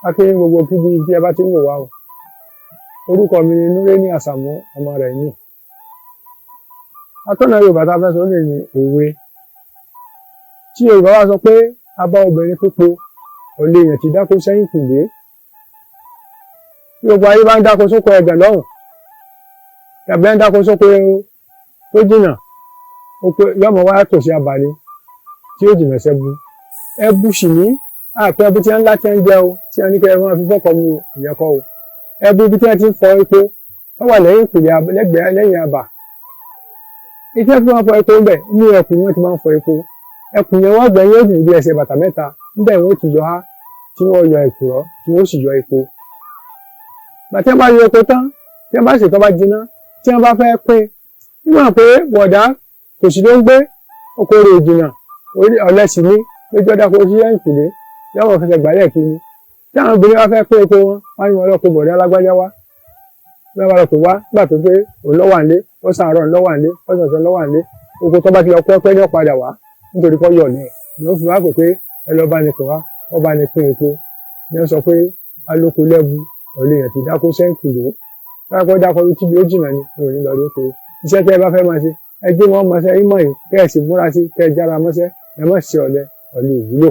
A kí yín gbogbo kíbi tí ẹ bá ti ń wò wá o. Orúkọ mi ni Núréní Àsàmú ọmọ rẹ̀ ní. Atọ́nà Yorùbá tá a fẹ́ sọ lè ní òwe. Tí Yorùbá bá sọ pé a bá obìnrin pípo, ọ̀lẹ èèyàn ti dákó sẹ́yìn kùlé. Tí gbogbo ayé bá ń dáko sóko ẹ̀gàn lọ́hùn, tàbí ń dáko sóko tó jìnnà, oko yọmọ wá tòsí abalẹ̀ tí ó jìnnà sẹ́bu. Ẹbu sì ní àpẹ ẹbu tí wọ́n ńlá tí wọ́n ń jẹ o, tí wọ́n ní kẹ́ ẹ máa fi fọ́kọ mu ìyẹn kọ́ o. Ẹbu ibi tí wọ́n ti ń fọ epo wọ́n wà lẹ́yìn ìkùlé lẹ́gbẹ̀ẹ́ lẹ́yìn abà. Iṣẹ́ tí wọ́n fọ epo ń bẹ̀, inú ẹkùn wọ́n ti máa ń fọ epo. Ẹkùn yẹn wọ́n gbẹ yóò dùn bí ẹsẹ̀ bàtà mẹ́ta. Níbẹ̀ wọ́n ti yọ á, tí wọ́n yọ èkùrọ́, tí wọ́n sì yọ epo. Bàtí wọ́n bá yọ epo tán, tí wọ́n bá ṣètò bá jiná, tí wọ́n bá fẹ́ pín, níwọ̀n pé bọ̀dá kò sí ló ń gbé oko rẹ̀ jìnnà, ọ̀lẹ sì ní lójú ọ̀dà kó sí ẹ̀yìnkùlé yọ̀wọ̀ fẹsẹ̀ gbálẹ̀ kiri. Tí àwọn obìnrin bá fẹ́ pín epo wọn, wọ́n ní wọn lọ pé bọ̀dá lágbájá wá. Bí wọ́n bá lọ pè wá, nígbà tó pé òun lọ́wọ́ àlé, ó sàárọ̀ lọ́wọ́ àlé, ó sọ̀tún lọ́wọ́ àlé, oko tó bá ti lọ pẹ́pẹ́ ní ọ̀padà wá nítorí pọ́ yọ̀lẹ̀ ni ó fi wá pè pé ẹ lọ bá ní pè wá, wọ́n bá ní pín epo. Ní wọ́n sọ pé alóko lẹ́bu, ọ̀lẹ èèyàn ti dákó sẹ́ńkùlé. Káàkó dákó tíbi ó jìnnà ni wọn ò ní lọ rí pé iṣẹ́ tẹ́ ẹ bá fẹ́ máa ṣe, ẹ jẹ́ wọn mọṣẹ́ yín mọ̀ yìí, kẹ́ ẹ sì múra sí, kẹ́ ẹ jára mọ́ṣẹ́, ẹ má ṣe ọ̀lẹ, ọ̀lẹ ò wúlò.